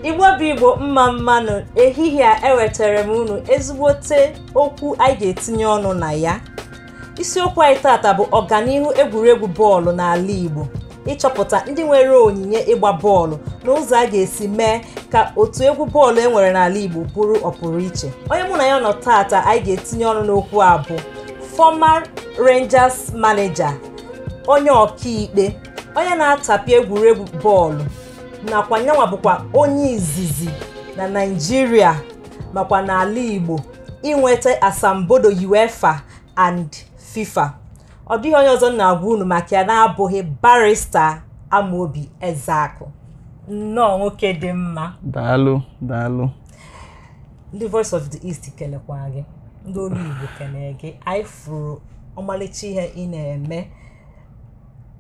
Igbo bụ Igbo, mma mmanụ. Ehihie a ewetara m unu ezigbote okwu anyị ga-etinye ọnụ na ya. Isiokwu anyị tata bụ ọganihu egwuregwu bọọlụ n'ala Igbo, ịchọpụta ndị nwere onyinye ịgba bọọlụ na ụzọ a ga-esi mee ka otu egwu bọọlụ e nwere n'ala Igbo bụrụ ọpụrụ iche. Onye mụ na ya nọ tata anyị ga-etinye ọnụ n'okwu a bụ former Rangers manager, onye ọkaikpe, onye na-atapị egwuregwu bọọlụ, nakwa nyanwa bụkwa onye izizi na Naịjirịa makwa n'ala Igbo inweta asambodo UEFA and FIFA. Ọ dịghị onye ọzọ m na-agwa unu maka ya na-abụghị Barrister Amobi Ezeaku. Nnọọ, nwoke dị mma. Daalụ, daalụ. Ndị Voice of the East kelekwa gị, ndị olu Igbo kene gị. Anyị fụrụ ọmalịcha ihe ị na-eme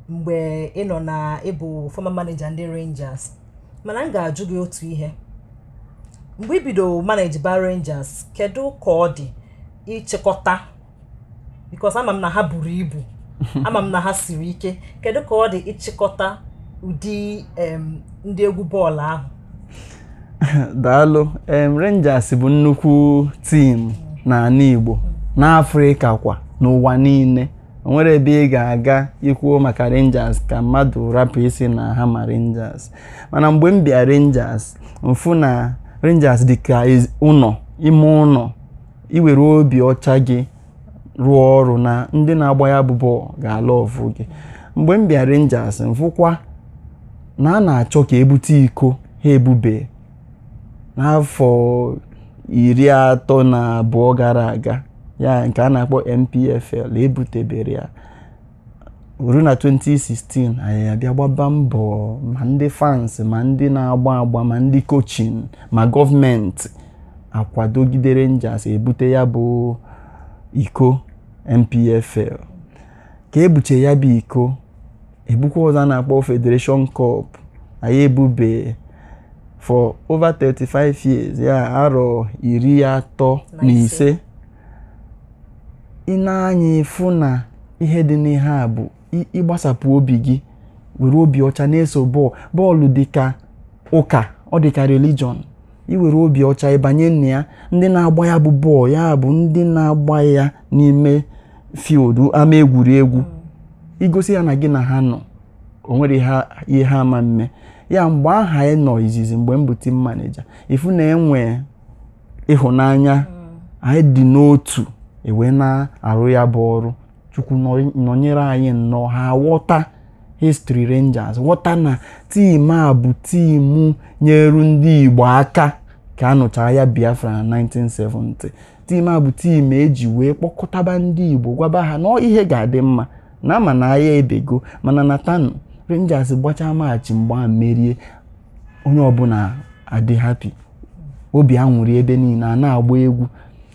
mgbe ị nọ na ịbụ former manager ndị Rangers, mana m ga-ajụ gị otu ihe: mgbe ị bido manage ba Rangers, kedu ka ọ dị ịchịkọta? Because ama m na ha buru ibu, ama m na ha siri ike. Kedu ka ọ dị ịchịkọta ụdị ndị egwu bọọlụ ahụ? Daalụ. Rangers bụ nnukwu team n'ala Igbo, n'Afrịka kwa n'ụwa niile. O nwere ebe ị ga-aga ikwuo maka Rangers ka mmadụ rapụ isi na ha ma Rangers. Mana mgbe m bịa Rangers, mfụ na Rangers dị ka ụlọ ime ụlọ. Iwere obi ọcha gị rụọ ọrụ na ndị na-agba ya bụ bọọlụ ga-ala ọvụ gị. Mgbe m bịa Rangers, mfụkwa na a na-achọ ka ebute iko ha ebube n'afọ 32 gara aga ya, nke a na-akpọ NPFL, ebutebere ya ruo na 2016. Anyị abịa gbaba mbọ, ma ndị fans, ma ndị na-agba agba, ma ndị coaching, ma gọọmenti akwadogide Rangers ebute ya bụ iko NPFL. Ka ebuche ya bụ iko, ebukwa ọzọ a na-akpọ Federation Cup anyị ebube for over 35 years, ya arọ 35. Ị na-anya ịfụ na ihe dị n'ihe a bụ ịgbasapụ obi gị, were obi ọcha na-eso bọọlụ. Bọọlụ dị ka ụka, ọ dị ka religion. Iwere obi ọcha ịbanye na ya, ndị na-agba ya bụ bọọlụ, ya bụ ndị na-agba ya n'ime field, ama egwuregwu, igosi ya na gị na ha nọ, o nwere ihe ha ama mme ya. Mgbe aha anyị nọ izizi, mgbe m bụ team manager, ifu na enwe ịhụnanya, anyị dị n'otu ewee na-arụ ya bụ ọrụ. Chukwu nọnyere anyị nnọọ. Ha ghọta history Rangers, ghọta na team a bụ team nyeru ndị Igbo aka ka a nụchara ya Biafra na 1970. Team a bụ team eji wee kpọkọtaba ndị Igbo, gwaba ha na ihe ga-adị mma, na ama na agha ebego, mana na tanụ Rangers gbachaa match mgbe a merie, onye ọbụla adị happy, obi aṅụrị ebe niile, a na-agba egwu,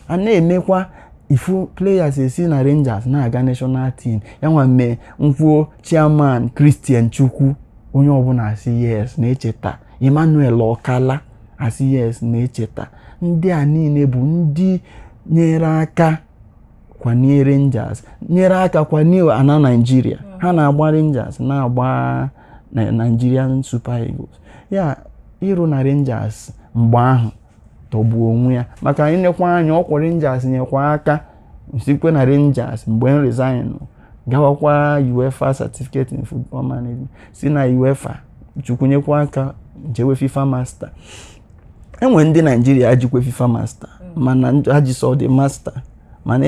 a na-emekwa ifu players esi na Rangers na-aga national team. Ya nwa mee nkwuo chairman Christian Chukwu, onye ọbụla asị yes, na-echeta Emmanuel Okala, asị yes, na-echeta. Ndị a niile bụ ndị nyere aka kwanye Rangers, nyere aka kwanye ana Nigeria. Ha na-agba Rangers, na-agba Nigerian Super Eagles. Ya ịrụ na Rangers mgbe ahụ tọgbuo onwe ya, maka anyị nekwa anya ọkwọ Rangers nyekwa aka sikwe na Rangers. Mgbe m resign, gawakwa UEFA Certificate in Football Management, si na UEFA chukwunyekwa aka jewe FIFA Master. Enwe ndị Naijiria jikwe FIFA Master, mana ha ji sọ dị master. Mana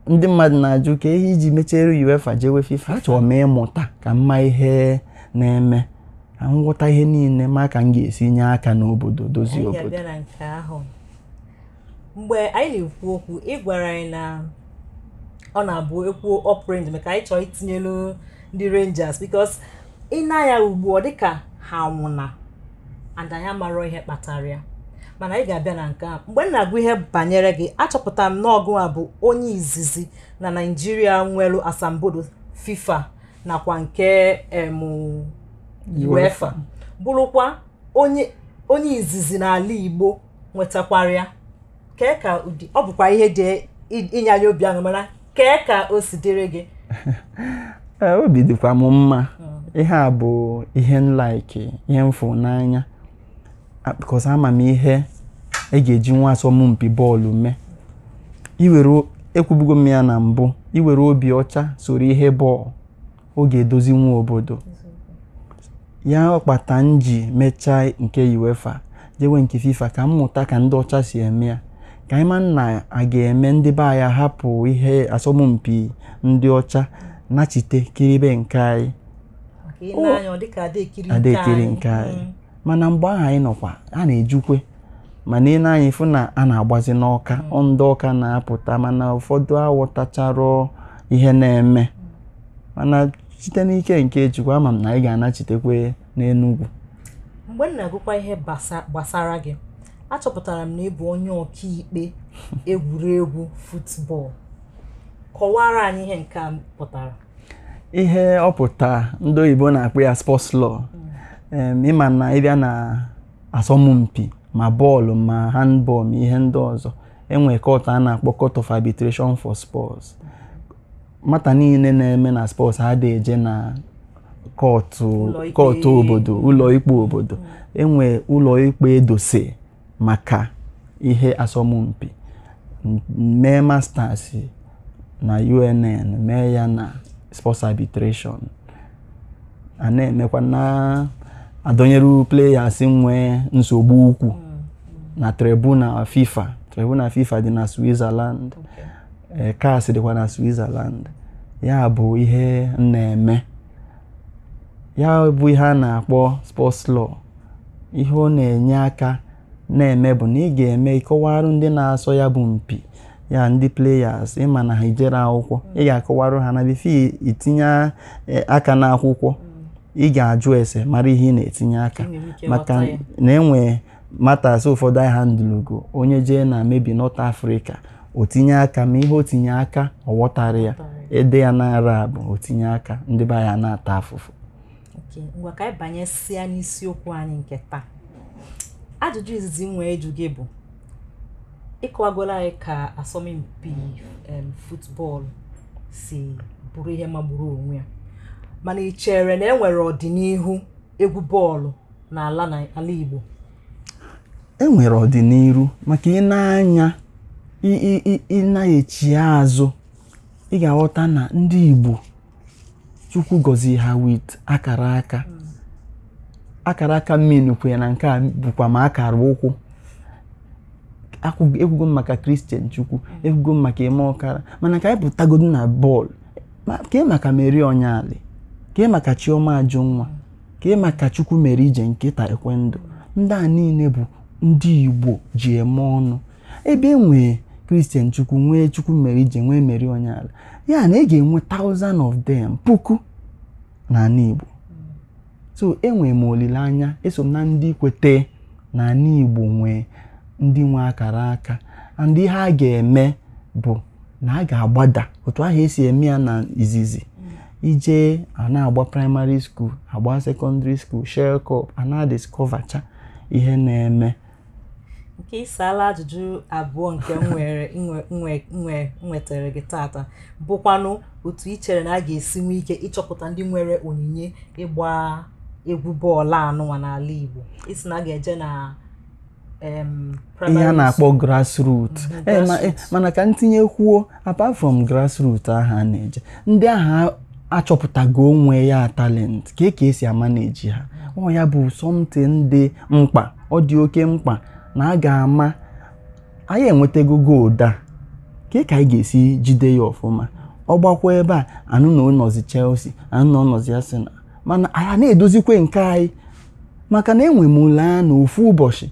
ndị mmadụ na-ajụ ka ihe iji mechere UEFA jewe FIFA. Achọrọ m ịmụta ka mma ihe na-eme, ka m ghọta ihe niile, ma ka m ga-esi nye aka n'obodo, dozie Anyị obodo. ga-abịa na nke ahụ. Mgbe anyị na-ekwu okwu, ị gwara anyị na ọ na-abụ ekwuo up range, maka anyị chọrọ itinyelu ndị Rangers, because ị na ya ugbu ọ dịka ha nwụna and anyị amarọ ihe kpatara ya, mana anyị ga-abịa na nke a. Mgbe m na-agụ ihe banyere gị, achọpụtara m na ọgụ a bụ onye izizi na Naịjirịa nwere asambodo FIFA nakwa nke UEFA, bụrụkwa onye izizi n'ala Igbo nwetakwara ya. Kee ka ụdị ọ bụkwa ihe dị inye anyị obi aṅụ, mana kee ka o si dịrị gị? Ee, obi dịkwa m mma. Ihe a bụ ihe m like, ihe m fụ n'anya. Because ama m ihe e ga-eji nwa asọmpi bọọlụ mee. Iwere ekwubugo m ya na mbụ, iwere obi ọcha soro ihe bọọlụ, ọ ga-edozi nwa obodo. Ya kpata m ji mechaa nke UEFA, jewe nke FIFA ka m mụta ka ndị ọcha si eme ya, ka anyị ma na a ga-eme ndị be anyị hapụ ihe asọmpi ndị ọcha nachite kiribe nke anyị. Maka ị na-anya, ọ dịka ada ekiri ada nke ekiri anyị. Nke anyị. Mana mgbe ahụ anyị nọkwa a na-ejukwe, mana ị na-anya ịfụ na a na-agbazi n'ọka, ọ ndị ọka na-apụta, mana ụfọdụ aghọtachara ihe na-eme. Mana site n'ike nke Chukwu, ama m na anyị ga-anachitekwe n'Enugwu. Mgbe m na-agụkwa ihe gbasara gị, achọpụtara m na ị bụ onye ọkaikpe egwuregwu football. Kọwara anyị ihe nke a pụtara. Ihe ọ pụta, ndị oyibo na-akpọ ya sports law. Ịma na ịbịa na asọmpi ma bọọlụ ma handball ma ihe ndị ọzọ, enwere court a na-akpọ Court of Arbitration for Sports. Mata niile na-eme na sports ha dị eje na kọtụ. Ụlọ ikpe. Kọtụ obodo, ụlọ ikpe obodo. Enwe ụlọ ikpe edose maka ihe asọmpi. Mee masters na UNN, mee ya na sports arbitration. A na-emekwa na adọnyere players nwee nsogbu ukwu na tribunal FIFA. Tribunal FIFA dị na Switzerland. CAS dịkwa na Switzerland. Ya bụ ihe m na-eme, ya bụ ihe a na-akpọ sports law. Ihe ọ na-enye aka na-eme bụ na ị ga-eme ịkọwarụ ndị na-asọ ya bụ mpi ya, ndị players, ịma na ha ijere akwụkwọ, ị ga-akọwarụ ha na before itinye aka n'akwụkwọ, ị ga-ajụ ese mara ihe ị na-etinye aka. Ka ị nwere ike maka ghọta ya. Na enwe matters ụfọdụ anyị handụlụgo, onye jee na maybe North Africa, o tinye aka ma ihe o tinye aka ọ ghọtara ya, ede ya na Arab, o tinye aka, ndị be anyị na-ata afụfụ. Okay, ngwa, ka anyị banyesịa n'isiokwu anyị nke taa. Ajụjụ izizi m nwee ịjụ gị bụ, ịkọwagola anyị ka asọmpi football si bụrụ ihe magburu onwe ya, mana ị chere na e nwere ọdịnihu egwu bọọlụ n'ala na ala Igbo? E nwere ọdịnihu, maka ị na-anya ị na-echi azụ, ị ga-aghọta na ndị Igbo, Chukwu gọzie ha with akara aka. Akara aka mmiri kwenye na nke a bụkwa ma akara ụkwụ. Ekwugo m maka Christian Chukwu, ekwugo m maka Eme Ọkara, mana ka anyị pụtagodo na bọọlụ, kee maka Mary Onyali, kee maka Chioma Ajunwa, kee maka Chukwu mere ije nke taekwondo. Ndị a niile bụ ndị Igbo ji eme ọnụ. Ebe e nwee Christian Chukwu, nwee Chukwu mere ije, nwee Mary Onyali, ya na ị ga-enwe thousand of them, puku n'ala Igbo. So enwere m olileanya, eso m na ndị kwete na ala Igbo nwee ndị nwe akara aka, and ihe a ga-eme bụ na a ga-agbada otu ahụ esi eme ya na izizi, ije a na-agba primary school, agba secondary school, Shell Cup, a na-discovercha ihe na-eme. Nke ịsaala ajụjụ abụọ nke m nwere nwetara gị tata bụkwanụ otu ị chere na a ga-esi nwee ike ịchọpụta ndị nwere onyinye ịgba egwu bọọlụ anụnwa n'ala Igbo. Isi na a ga-eje na ihe a primary na-akpọ grassroot. Grassroots. Mana ka ntinye kwuo, apart from grassroot ahụ a na-eje, ndị ahụ achọpụtago onwe ya talent, ka esi ama na-eji ha, ọ ya bụ something dị mkpa, ọ dị oke mkpa na a ga-ama anyị enwetago gold a, ka anyị ga-esi jide ya ọfụma. Ọ gbakwa ebe a, anụ na ọ nọzi Chelsea, anụ na ọ nọzi Arsenal, mana anyị na-edozikwe nke anyị, maka na enwe m olileanya na ofu ụbọchị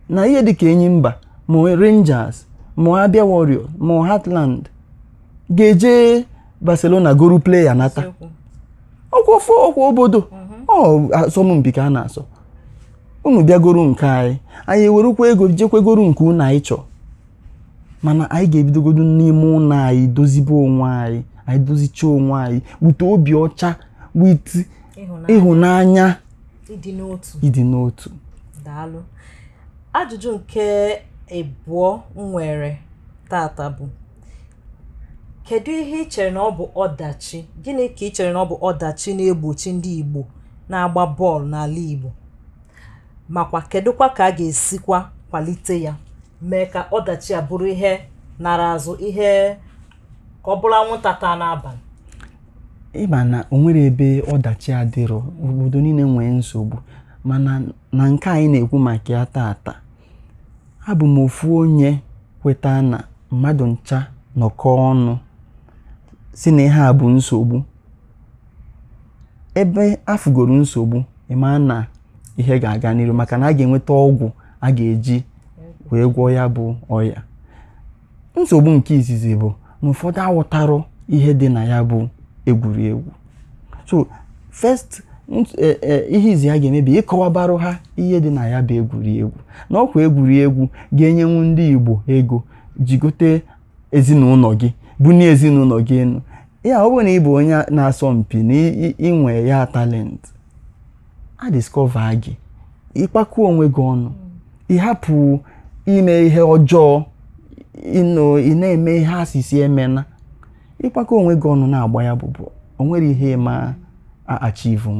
na ihe dịka Enyimba ma Rangers ma Abia Warriors ma Heartland ga-eje Barcelona goru player nata. Eziokwu. Ọkwa ofu ọkwa obodo ọ asọmpi ka a na-asọ, unu bịagoro nke anyị, anyị ewerukwa ego jekwegoro nke unu anyị chọọ, mana anyị ga-ebidogodo n'ime ụlọ anyị dozibe onwe anyị. Anyị dozichaa onwe anyị wute obi ọcha, wit ịhụnanya, ịhụnanya, ịdị n'otu. Ịdị n'otu. Daalụ. Ajụjụ nke abụọ m nwere tata bụ, kedu ihe ị chere na ọ bụ ọdachi, gịnị ka ị chere na ọ bụ ọdachi na-egbochi ndị Igbo na-agba bọọlụ n'ala Igbo? Makwa kedụkwa ka a ga-esikwa kwalite ya, mee ka ọdachi a bụrụ ihe nara azụ, ihe ka ọ bụrụ anwụnta taa n'abalị? Ịma na o nwere ebe ọdachi adịrọ, obodo niile nwee nsogbu, mana na nke anyị na-ekwu maka ya taata, abụ m ofu onye kweta na mmadụ ncha nọkọ ọnụ si na ihe a bụ nsogbu. Ebe afụgoro nsogbu, ịma na ihe ga-aga n'iru, maka na a ga-enweta ọgwụ a ga-eji wee gwọọ ya bụ ọya. Nsogbu nke izizi bụ na ụfọdụ aghọtarọ ihe dị na ya bụ egwuregwu. So first, ihe izi ha ga-emebi ịkọwabarụ ha ihe dị na ya bụ egwuregwu, na ọkwa egwuregwu ga-enyenwu ndị Igbo ego jigote ezinụlọ gị, bunie ezinụlọ gị enu. Ya ọ bụrụ na ị bụ onye na-asọ mpi na inwe ya talent, a discover gị, ịkpakọ onwe gị ọnụ, ịhapụ ime ihe ọjọọ, ị na-eme ihe asịsị emena, ịkpakọ onwe gị ọnụ na-agba ya bụbụ, o nwere ihe ma achieve.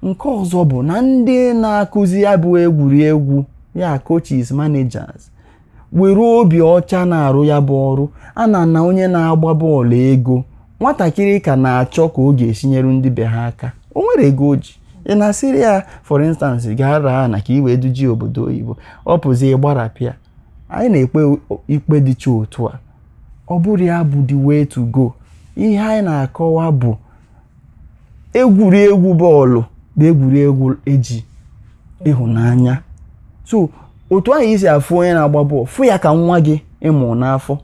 Nke ọzọ bụ na ndị na-akụzi ya bụ egwuregwu, ya coaches, managers, were obi ọcha na-arụ ya bụ ọrụ. A na onye na-agba bọọlụ ego, nwatakịrị ka na-achọ ka ọ ga-esinyere ndị be ha aka, o nwere ego o ji. Ị na-asịrị ya, for instance, gaa raa na ka i wee duji obodo oyibo, ọ pụzi gbarapịa. Anyị na-ekpe ikpe dịcha otu a, ọ bụrụ ya bụ the way to go. Ihe anyị na-akọwa bụ egwuregwu bọọlụ bụ egwuregwu eji ịhụnanya. So otu ahụ isi afụ onye na-agba bọọlụ, fụ ya ka nwa gị ịmụ n'afọ,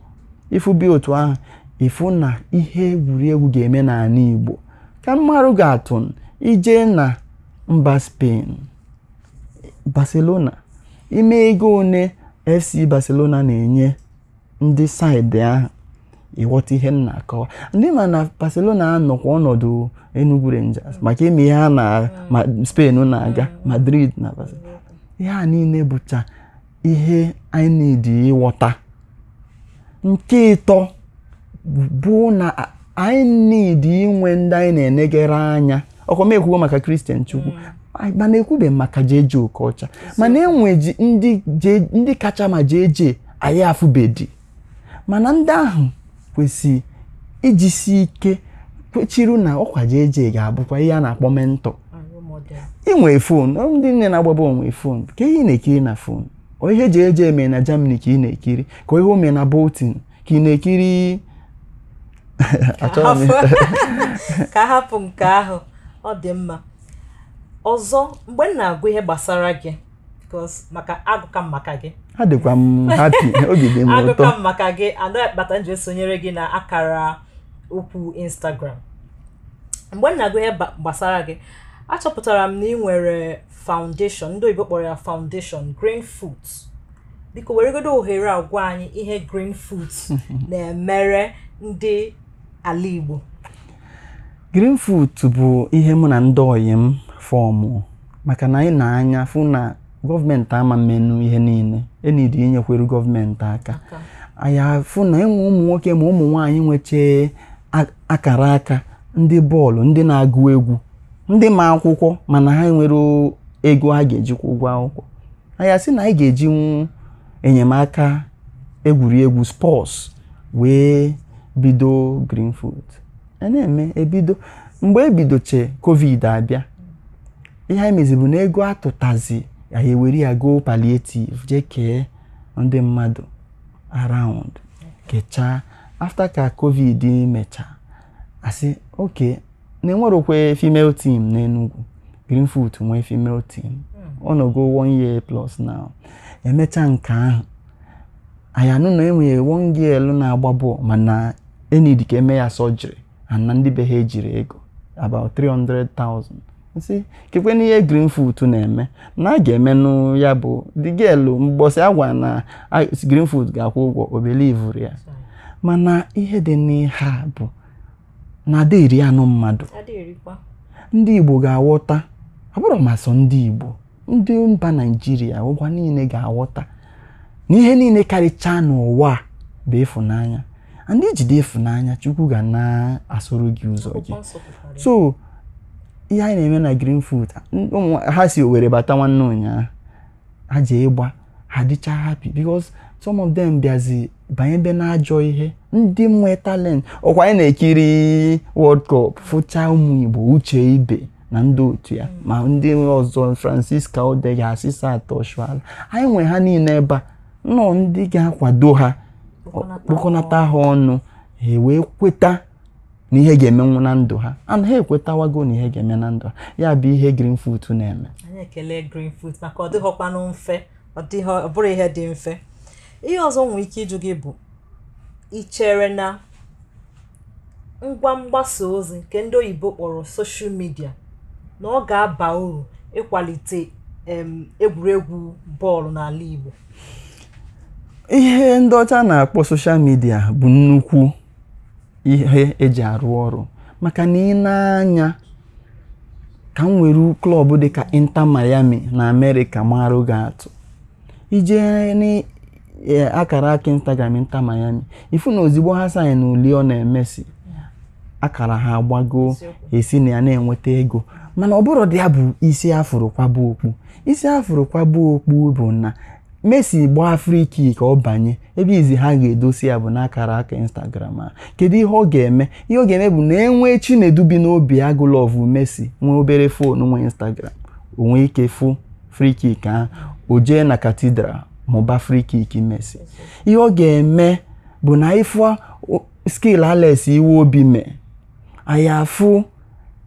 ịfụ bi otu ahụ, ịfụ na ihe egwuregwu ga-eme n'ala Igbo. Ka mmarụ ga-atụ ije na mba Spain, Barcelona, ime ego one FC Barcelona na-enye ndị saịdị ahụ, ịghọta ihe m na-akọwa. Ndị ma na Barcelona anọkwa ọnọdụ Enugu Rangers maka ime ihe ha na Spain na-aga Madrid na Barcelona. Ihe a niile bụcha ihe anyị need ịghọta. Nke ịtọ bụ na anyị need inwe ndị anyị na-enegara anya. Ọkwa m ekwugo maka Christian Chukwu, mana ekwube maka JJ Okocha, mana enwe ndị kacha ma JJ anyị afụbedi, mana ndị ahụ kwesị ijisi ike kwechiru na ọkwa JJ ga-abụkwa ihe a na-akpọ mentor. Inwe fon, ndị nne na-agbaba onwe fon, ka ihe ị na-ekiri na fon, ọ ihe JJ mee na Germany ka ị na-ekiri, ka ihe o mee na Bolton ka ị na-ekiri. Ka hapụ nke ahụ, ọ dị mma. Ọzọ, mgbe m na-agụ ihe gbasara gị, because maka agụka m maka gị, adịkwa m happy, obi dị m ụtọ. Agụka m maka gị, anọ akpata m ji esonyere gị na akara okwu Instagram. Mgbe m na-agụ ihe gbasara gị, achọpụtara m na ị nwere foundation, ndị oyibo kpọrọ ya foundation, Green Foods. Biko weregodo ohere a gwa anyị ihe Green Foods na-emere ndị ala Igbo. Green Foods bụ ihe mụ na ndị ọyị m fọmụ, maka na anyị na-anya fụ na gọọmenti ama mmenu ihe niile, enidi inyekwere gọọmenti aka. Anyị afụ na enwe ụmụ nwoke ma ụmụ nwaanyị nwechee akara aka, ndị bọọlụ, ndị na-agụ egwu, ndị ma akwụkwọ, mana ha nwere ego ha ga-ejikwa ụgwọ akwụkwọ. Anyị asị na anyị ga-ejinwu enyemaka egwuregwu sports wee bido Green Food. A na-eme ebido mgbe ebidoche COVID abịa, ihe anyị mezi bụ na ego atụtazi anyị ewere ya go palliative, jee kee ndị mmadụ around, kechaa. After ka COVID mechaa, asị oke na enwerokwe female team n'Enugu, Green Food nwee female team, ọ nọgo 1 year plus now. Emechaa nke ahụ, anyị anụ na enwere one girl na-agba bọọlụ, mana enidi ka eme ya surgery, and na ndị be ha ejiri ego about 300,000. Nsị kekwe n'ihe Green Food na-eme na a ga-emenụ ya bụ the girl mgbọsị agwa na Green Food ga-akwụ ụgwọ, o belivuru ya. Mana ihe dị n'ihe a bụ na ada eri anụ mmadụ. Ndị Igbo ga-aghọta, ọ bụrụ ma sọ ndị Igbo, ndị mba Naịjirịa ụgwọ niile ga-aghọta na ihe niile karịchaa n'ụwa bụ ịfụnanya. Ndị jide ịfụnanya, Chukwu ga na-asụrụ gị ụzọ gị. So ihe anyị na-eme na Green Food, ha si Owerri bata nwanne ụnyaahụ, Ha ji ịgba ha dịcha happy because some of them bịazi banye ebe na-ajọ ihe. Ndị nwe talent, ọkwa anyị na-ekiri World Cup, fụcha ụmụ Igbo, Uche Ibe na ndị otu ya, ma ndị ọzọ, Francisca Odega, Asisat Oshoala, anyị nwe ha niile ebe a nọ, ndị ga-akwado ha, kpokọnata ha ọnụ, ha wee kweta na ihe ga-emenwu na ndụ ha, and ha ekwetawago na ihe ga-eme na ndụ ha. Ya bụ ihe Greenfoot na-eme. Anyị ekele Greenfoot maka ọ dịghọkwanụ mfe, ọ dịghọ, ọ bụrụ ihe dị mfe. Ihe ọzọ nwere ike ịjụ gị bụ, ị chere na ngwa mgbasa ozi nke ndị oyibo kpọrọ social media na ọ ga-aba uru ịkwalite egwuregwu bọọlụ n'ala Igbo? Ihe ndị ọcha na-akpọ social media bụ nnukwu ihe eji arụ ọrụ, maka na ị na-anya ka m were club dịka Inter Miami na Amerịka marụ gị atụ. Ije n'akara aka Instagram Inter Miami, ifu na ozigbo ha sign Lionel Messi, akara ha agbago, esi na ya na-enweta ego. Mana ọ bụrụ dị ya bụ isi afụrụ kwaba okpu, isi afụrụ kwaba okpu bụ na Messi gbaa free kick ka ọ banye ebe izi ha ga-edosi ya bụ n'akara aka Instagram a. Kedu ihe ọ ga-eme? Ihe ọ ga-eme bụ na enwee Chinedu bi n'obi agụ love Messi, nwee obere phone, nwee Instagram, o nwee ike fụ free kick ahụ, o jee na cathedral mụba free kick Messi. Ihe ọ ga-eme bụ na ịfụ skill Alex Iwobi mee, anyị afụ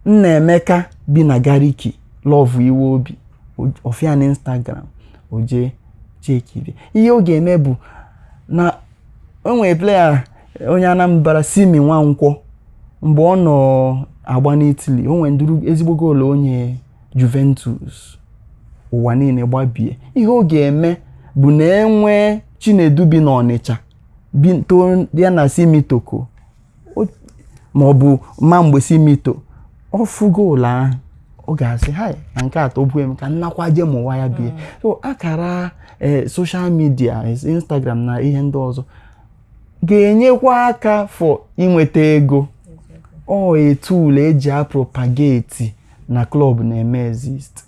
Nnaemeka bi na Gariki love Iwobi, ọfịa na Instagram, o jee chekibe. Ihe ọ ga-eme bụ na o nwere player onye Anambra, Simi Nwankwọ, mgbe ọ nọ agba n'Italy, o nwere nduru ezigbo goolu onye Juventus, ụwa niile gbabie. Ihe ọ ga-eme bụ na enwee Chinedu bi n'Ọnịcha bi too ya na Simi Toko, ma ọ bụ ma mgbe Simi to ọ fụ goolu ahụ, ọ ga-asị hai na nke atọ bue m ka nnakwa je mụwa ya bie. So akara social media, Instagram na ihe ndị ọzọ ga-enyekwa aka for inweta ego. Ọ a tool eji a propagate na club na-eme exist.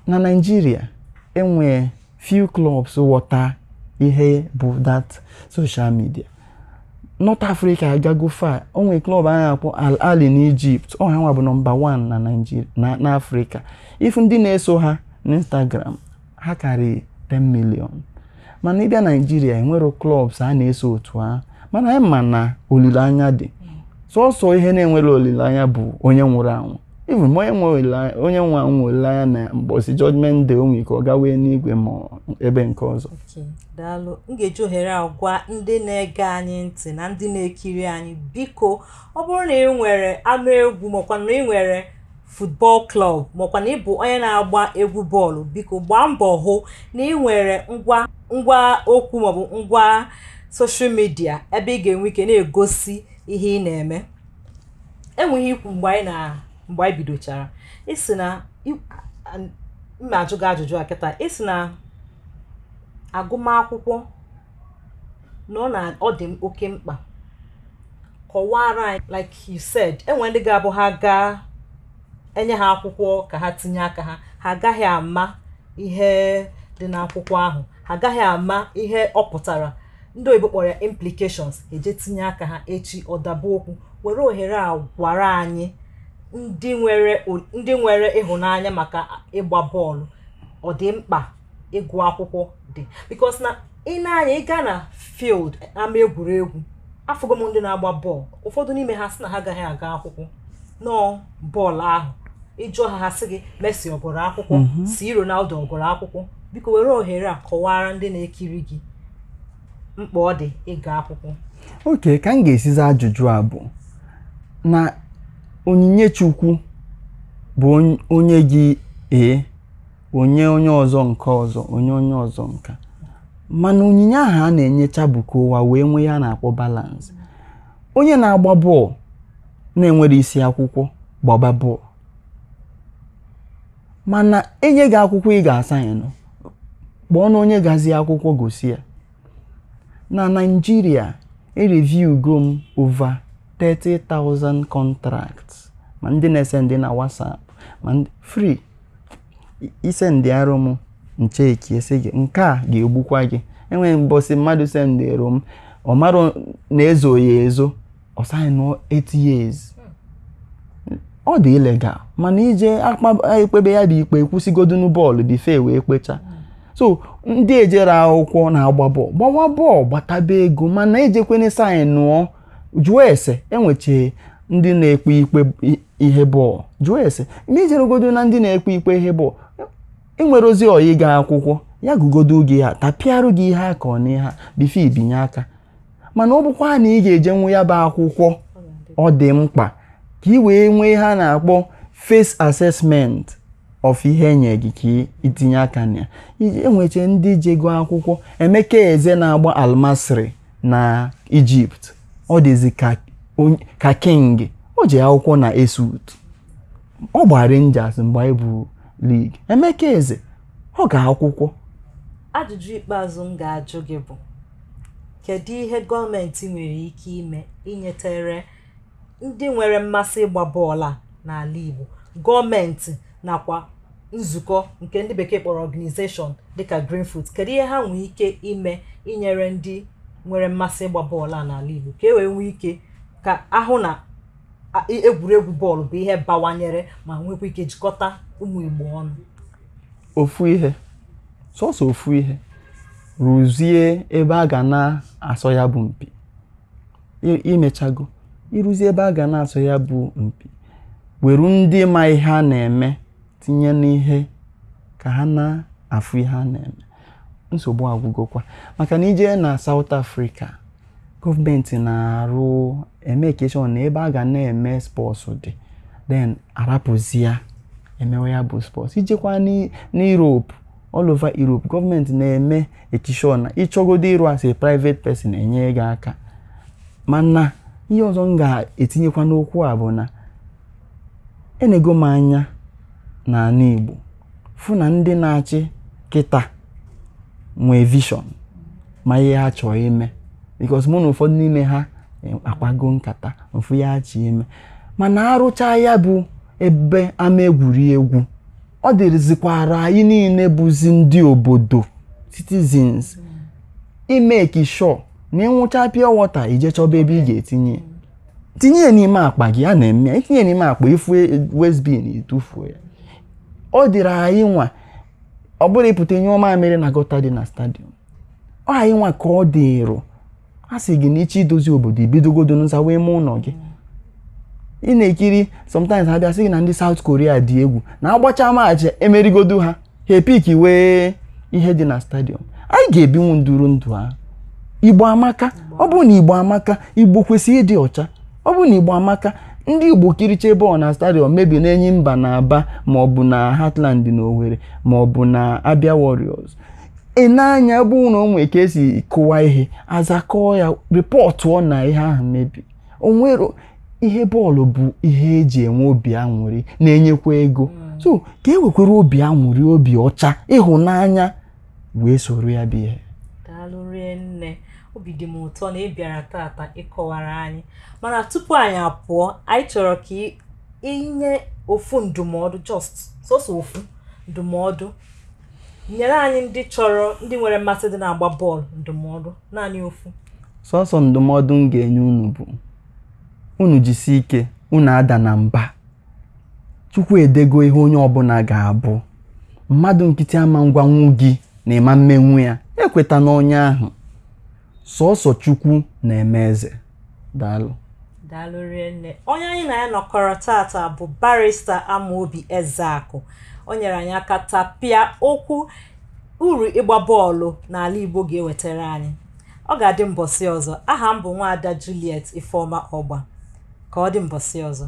Na Nigeria enwee few clubs ghọta ihe bụ that social media. North Africa agago far. O nwere club a na-akpọ Al Ahly n'Egypt, ọ ha nwa bụ number 1 na Nigeria na Africa. If ndị na-eso ha n'Instagram ha karị 10 million. Mana ịbịa Nigeria, enwero clubs a na-eso otu ahụ. Mana anyị ma na olileanya dị. Sọsọ ihe na-enwere olileanya bụ onye nwụrụ anwụ. Even ma onye nwe olileanya, onye nwe anwụ olileanya na mbọsị judgment day, o nwere ike ọ gawa n'igwe ma ebe nke ọzọ. Okay, daalụ. M ga-eji ohere a gwa ndị na-ege anyị ntị na ndị na-ekiri anyị, biko, ọ bụrụ na ị nwere ama egwu, makwa na ị nwere football club, makwa na ị bụ onye na-agba egwu bọọlụ, biko gbaa mbọ hụ na ị nwere ngwa okwu maọbụ ngwa social media ebe ị ga-enwe ike na-egosi ihe ị na-eme. Enweghị ikwu mgbe anyị na mgbe anyị bidochara, isi na mma ajụ gị ajụjụ a kịta, isi na agụmakwụkwọ na ọ na ọ dị oke mkpa. Kọwara anyị, like you said, enwere ndị ga-abụ ha gaa enye ha akwụkwọ ka ha tinye aka ha, ha agaghị ama ihe dị n'akwụkwọ ahụ, ha agaghị ama ihe ọ pụtara, ndị oyibo kpọrọ ya implications, eje tinye aka ha, echi ọdaba okwu. Were ohere a gwara anyị ndị nwere ịhụnanya maka ịgba bọọlụ, ọ dị mkpa ịgụ akwụkwọ dị, because na ị na-anya ịga na field ama egwuregwu, afụgo m ndị na-agba bọọlụ, ụfọdụ n'ime ha sị na ha agaghị aga akwụkwọ nọọ bọọlụ ahụ. Ịjụọ ha, ha sị gị Messi ọ gụrụ akwụkwọ, si Ronaldo ọ gụrụ akwụkwọ. Biko were ohere a kọwara ndị na-ekiri gị mkpa ọ dị ịga akwụkwọ. Oke ka m ga-esizi ajụjụ a bụ na onyinye Chukwu bụ onye gị ee onye onye ọzọ nke ọzọ onye onye ọzọ nka, mana onyinye ahụ a na-enyecha bụ ka ụwa wee nwee ya na-akpọ balance. Onye na-agba bọọlụ na-enwere isi akwụkwọ gbaba bọọlụ, mana enye gị akwụkwọ ị ga-asaịnụ, kpọọ na onye gazi akwụkwọ gosi ya. Na Naịjirịa, e-review go m over 30,000 contracts, ma ndị na-ese ndị na WhatsApp, ma ndị free. Ise ndị arụ m ncheki esi gị nke a ga-egbukwa gị. Enweghị mbọsị mmadụ sendịrị m, ọ marụ na ezo ya ezo, ọ sign 8 years. Ọ dị illegal, mana ije akpa ekpebe ya bụ ikpe, kwụsịgodunu bọọlụ bife wee kpecha. So ndị ejere akwụkwọ na-agba bọọlụ, gbawa bọọlụ, gbataba ego, mana ejekwene saịnụọ, jụọ ese. Enweche ndị na-ekpe ikpe ihe bọọlụ, jụọ ese. Ma ijeregodo na ndị na-ekpe ikpe ihe bọọlụ, enwere ozi oyi ga akwụkwọ ya gụgodo gị ha tapịarụ gị ihe aka ọ na ihe a bife ibinye aka. Mana ọ bụkwa na ị ga-ejenwu ya bụ akwụkwọ, ọ dị mkpa ka ị wee nwee ihe a na-akpọ face assessment of ihe enye gị ka itinye aka na ya. Enweche ndị jego akwụkwọ. Emeka Eze na-agba Al-Masry na Egypt, ọ dịzi ka ka king. O ji akwụkwọ na ESUT, ọ gba Rangers mgbe anyị bụ league. Emeka Eze, ọ ga akwụkwọ. Ajụjụ ikpeazụ m ga-ajụ gị bụ, kedu ihe gọọmenti nwere ike ime inyetere ndị nwere mmasị ịgba bọọlụ a n'ala Igbo, gọọmenti nakwa nzukọ nke ndị bekee kpọrọ organization dịka Greenfoot? Kedu ihe ha nwee ike ime inyere ndị nwere mmasị ịgba bọọlụ a n'ala Igbo, ka e wee nwee ike ka ahụ na egwuregwu bọọlụ bụ ihe bawanyere ma nwekwa ike jikọta ụmụ Igbo ọnụ? Ofu ihe, sọsọ ofu ihe: rụzie ebe a ga na-asọ ya bụ mpi. Imechago ịrụzie ebe a ga na-asọ ya bụ mpi, were ndị ma ihe a na-eme tinye n'ihe ka ha na-afụ ihe a na-eme, nsogbu agwụgokwa. Maka na ije na South Africa, gọọmenti na-arụ eme sure na ebe a ga na-eme sports dị, then arapụzia emewe ya bụ sports. Ijekwa n'Europe, all over Europe, gọọmenti na-eme sure na ịchọgodo ịrụ as a private person, enye gị aka. Mana ihe ọzọ m ga-etinyekwa n'okwu a bụ na enego m anya n'ala Igbo, fụ na ndị na-achị kịta nwee vision ma ihe ha chọrọ ime, because mụ na ụfọdụ n'ime ha akpago nkata ofu ya achọ ime. Mana arụcha ya bụ ebe ama egwuregwu, ọ dịrịzikwara anyị niile bụzi ndị obodo, citizens, imeki sure na ịnwụcha pure water, ije chọba ebe ị ga-etinye ya. Tinye ya n'ime akpa gị. A na-eme ya, itinye n'ime akpa, ifu waste bin, itufuo ya. Ọ dịrị anyị nwa, ọ bụrụ ịpụta nyụọ mamịrị na gutter dị na stadium, ọ anyị nwa ka ọ dịrụ. A sị gị na ịchọ idozi obodo, ibidogodo nzawa ime ụlọ gị. Ị na-ekiri sometimes, ha bịa sị gị na ndị South Korea dị egwu na agbacha match, emerigodo ha, ha epiki wee ihe dị na stadium. Anyị ga-ebinwu nduru ndụ ahụ. Igbo amaka. Ọ bụrụ na Igbo amaka, Igbo kwesịrị ịdị ọcha. Ọ bụrụ na Igbo amaka, ndị Igbo kiriche bọọlụ na stadium, mebi na Enyi Mba na Aba, maọbụ na Heartland na Owerri, maọbụ na Abia Warriors, ị na-anya ebe ụlọ onwe ka esi kụwa ihe, azakọọ ya, reportụọ na ihe ahụ mebi. Onwero ihe bọọlụ bụ ihe eji enwe obi aṅụrị, na-enyekwa ego. So ka e wekwere obi aṅụrị, obi ọcha, ịhụnanya wee soro ya bụ ihe. Daalụ rinne. Obi dị m ụtọ na ị bịara tata ịkọwara anyị. Mana tupu anyị apụọ, anyị chọrọ ka inye ofu ndụmọdụ, just sọsọ ofu ndụmọdụ nyere anyị, ndị chọrọ, ndị nwere mmasị dị na-agba bọọlụ. Ndụmọdụ, naanị ofu. Sọsọ ndụmọdụ m ga-enye unu bụ unu jisie ike, unu ada na mba. Chukwu edego ihe onye ọbụla ga-abụ. Mmadụ nkịtị ama ngwanwu gị na ịma mmenwu ya, ekweta n'onye ahụ. Sọsọ Chukwu na-eme eze. Daalụ. Daalụ rinne. Onye anyị na ya nọkọrọ tata bụ Barrister Amaobi Ezeakụ. O nyere anyị aka tapịa okwu uru ịgba bọọlụ n'ala Igbo ga-ewetara anyị. Ọ ga-adị mbọsị ọzọ. Aha m bụ Nwaada Juliet Ifeọma Ọgba. Ka ọ dị mbọsị ọzọ.